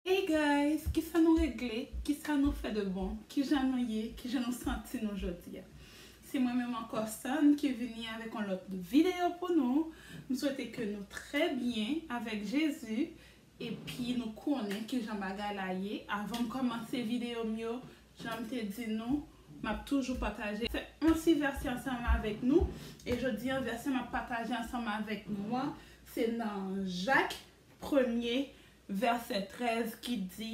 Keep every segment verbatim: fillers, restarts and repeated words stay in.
Hey guys, kisa nou regle? Kisa nou fè de bon? Kijan nou ye? Kijan nou santi nou jodi a? Se mwen menm ankò, San, ki vini avèk yon lòt videyo pou nou. M swete ke nou trè byen avèk Jezi, epi nou konnen kijan bagay la ye. Avan m kòmanse videyo m yo, jan m te di nou, m ap toujou pataje. Fè yon ti vèsè ansanm avèk nou, e jodi a, vèsè m ap pataje ansanm avèk nou an, se nan Jak premye, vèsè trèz, ki di,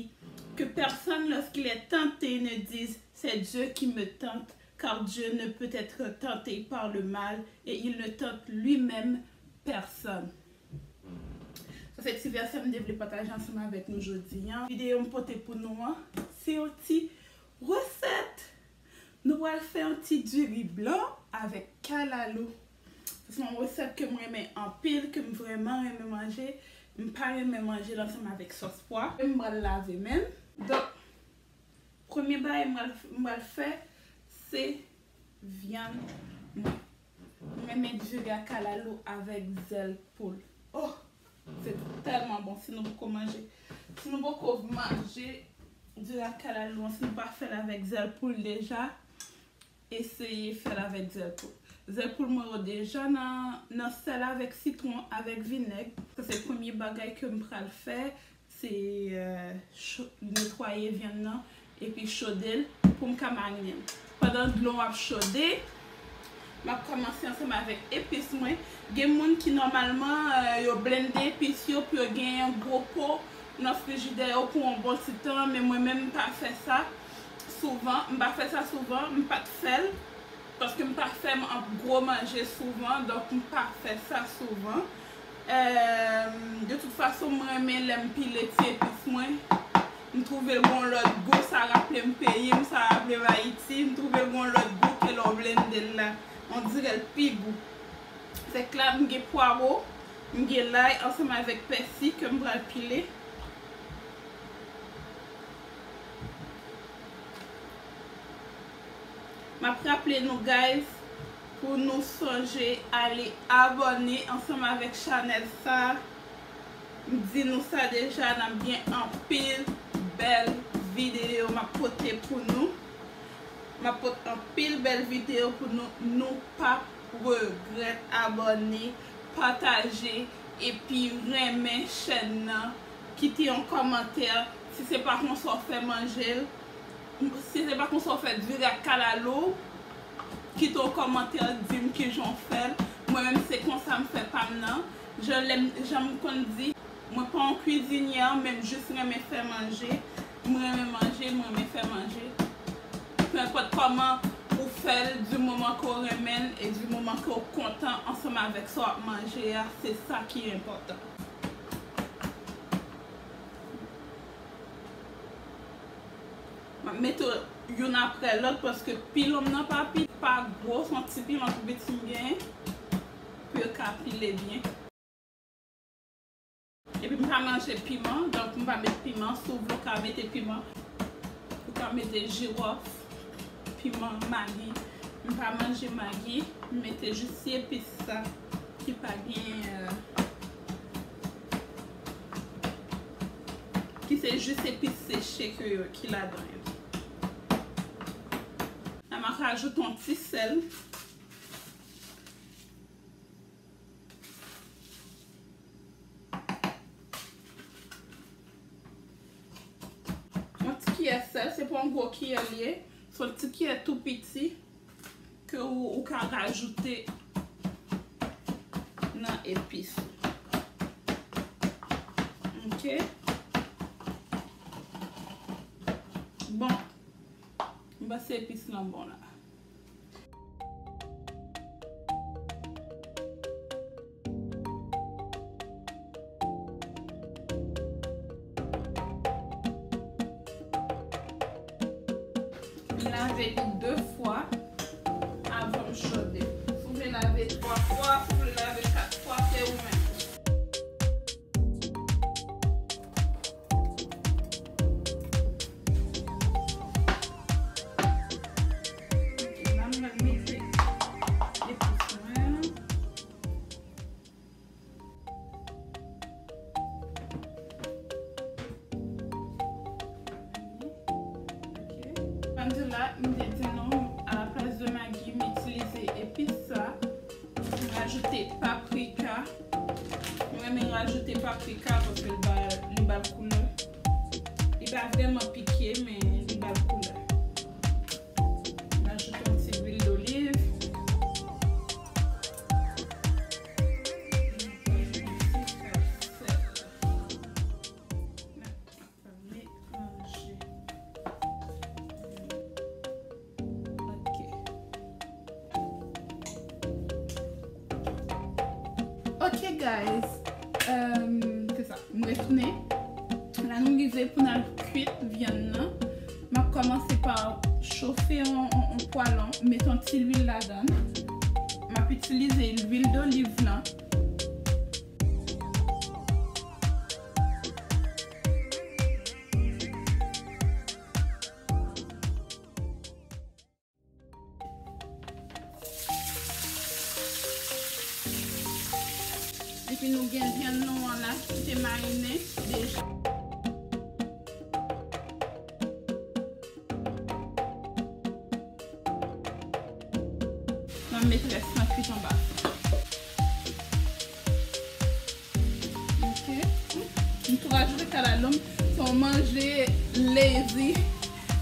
Que personne, lorsqu'il est tenté, ne dise, C'est Dieu qui me tente, car Dieu ne peut être tenté par le mal, et il ne tente lui-même personne. Sa se ti vèsè m te vle pataje ansanm avèk nou jodi a. Videyo m pote pou nou an, se yon ti resèt. Nou pral fè yon ti diri blan avèk kalalou. Se yon resèt ke m renmen anpil, ke m vrèman renmen manje. M pa renmen manje l ansanm avèk sòs pwa. M pral lave men m. Donk, premye bagay m pral, m pral fè, se vyann mwen. M renmen diri ak kalalou avèk zèl poul. Oh! Se tèlman bon si nou poko manje. Si nou poko manje diri ak kalalou an, si nou pa fè l avèk zèl poul deja, eseye fè l avèk zèl poul. Zèl poul mwen yo deja nan, nan sèl avèk sitwon, avèk vinèg. Sa se premye bagay ke m pral fè. Se, euh, cho-, netwaye vyann nan, epi chode l pou m ka marinen l. Pandan dlo ap chode, m ap kòmanse ansanm avèk epis mwen. Gen moun ki nòmalman, euh, yo blende epis yo pou yo genyen gwo po nan frijidè yo pou yon bon ti tan, men mwen menm m pa fè sa souvan, m pa fè sa souvan, m pa t fè l. Paske m pa fè m ap gwo manje souvan, donk m pa fè sa souvan. Em, de tout fason, mwen renmen lè m pile ti epis mwen. M twouve l gon lòt gou, sa raple m peyi m, sa raple m Ayiti. M twouve l gon lòt gou ke lè w blende l la. On dirè l pi gou. Fèk la, m gen pwawo, m gen lay ansanm avèk pèsi ke m pral pile. M ap raple nou, guys, pou nou sonje ale abòne ansanm avèk chanèl sa. M di nou sa deja, n ap gen anpil bèl videyo m ap pote pou nou. M ap pote anpil bèl videyo pou nou. Nou p ap regrèt abòne, pataje, epi renmen chèn nan. Kite yon kòmantè. Si se pa konsa w fè manje l, si se pa konsa w fè diri ak kalalou, kite yon kòmantè, di m kijan w fè l. Mwen menm, se konsa m fè pa m nan. Jan lè m, jan m konn di, mwen pa yon kwizinyè, men m jis renmen fè manje. Mwen renmen manje, mwen renmen fè manje. Peu importe comment ou fè l, du moment que w renmen l e du moment que w kontan ansanm avèk sa w ap manje a, se sa ki enpòtan. M ap mete youn aprè lòt paske pilon m nan pa pi, pa gwo, se yon ti piman tou piti m genyen pou yo ka pile byen. Epi m pa manje piman, donk m pa met piman. Si w vle w ka mete piman, ou ka mete jiwòf, piman, magi. M pa manje magi, m mete jis ti epis sa ki pa gen, euh, ki se jis epis seche ke yo, ki ladan yo. La m ap rajoute yon ti sèl. Yon ti kiyè sèl, se pa yon gwo kiyè li ye. Se yon ti kiyè tou piti ke ou, ou ka rajoute nan epis ou. Ok. Bon. M panse epis lan bon la. M lave li de fwa avan m chode. Si w vle lave twa fwa, si w vle lave kat fwa, se ou menm. Ok, la m pral mete epis mwen. M La, m te di nou, a la plas de Maggi, m itilize epis sa. M rajoute paprika. Mwen renmen rajoute paprika paske li ba, li ba l koulè. Li pa vrèman pike, men li ba l koulè. M ajoute yon ti lwil doliv. Mwen pral mete yon ti kras sèl. Mwen ap mete Manje. Ok. Ok, guys. Euh, se sa. M retounen. La, nou rive pou n al kwit vyann nan. M ap kòmanse pa chofe yon, yon, yon pwalon, mete yon ti lwil ladan l. M ap itilize lwil doliv lan. Epi nou gen vyann nou an la ki te marinen deja. Mwen met rès lan kwit anba. Ok. M tou rajoute kalalou m. Se yon manje lazy.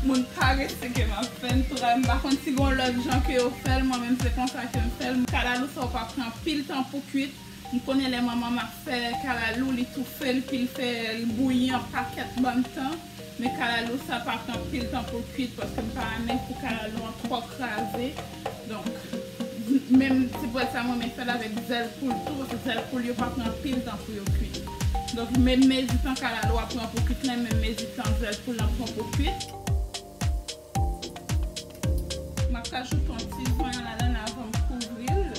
Moun parese ke m ap fè. M tou ra-, m pa konn si gon lòt jan ke yo fè l. Mwen menm se konsa ke m fè l. Kalalou sa ou pa pran anpil tan pou kwit. M konnen lè manman m ap fè kalalou, li toufe l, epi l fè l bouyi yon pakèt bann tan. Men kalalou sa pa pran anpil tan pou l kwit, paske m pa renmen pou kalalou an twò kraze. Donk, menm se pou sa mwen renmen fè l avèk zèl poul tou, paske zèl poul yo pa pran anpil tan pou yo kwit. Donk, menm mezi tan kalalou a pran pou kwit la, menm mezi tan zèl poul lan pran pou kwit. M ap rajoute yon ti zonyon ladan l avan m kouvri l.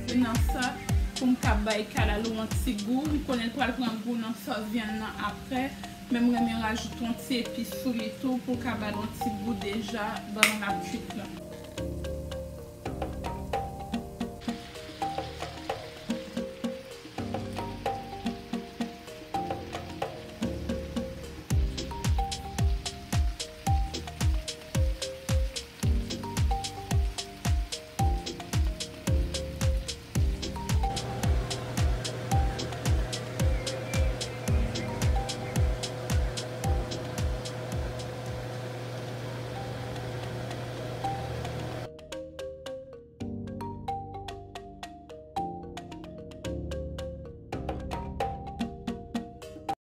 Se nan sa pou m ka bay kalalou yon ti gou. M konnen l pral pran gou nan sòs vyann nan apre, men m renmen rajoute yon ti epis sou li tou pou l ka ba l yon ti gou deja pandan l ap kwit la.